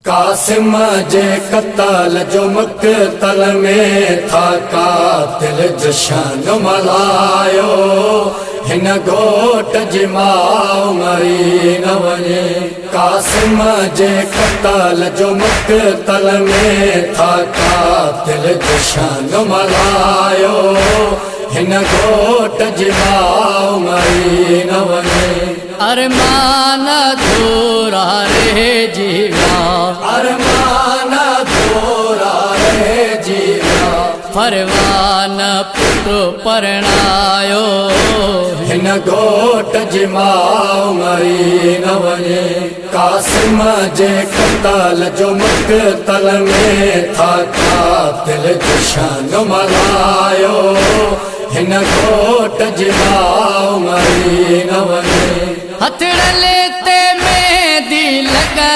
قاسم جي قتل جو مقتل ۾ ٿا قاتل جشن ملهايو، هن گهوٽ جي ماءُ مري نه وڃي. قاسم جي قتل جو مقتل ۾ ٿا قاتل جشن ملهايو، هن گهوٽ جي ماءُ مري نه وڃي. ارمان ڌورا رهجي ويا، ارمان ڌورا رهجي ويا. پروان پٽ پرڻايو، هن گهوٽ جي ماءُ مري نه وڃي. قاسم جي قتل جو مقتل ۾ ٿا قاتل جشن ملهايو، هن گهوٽ جي ماءُ مري نه وڃي. هٿڙل تي مهندي لڳا.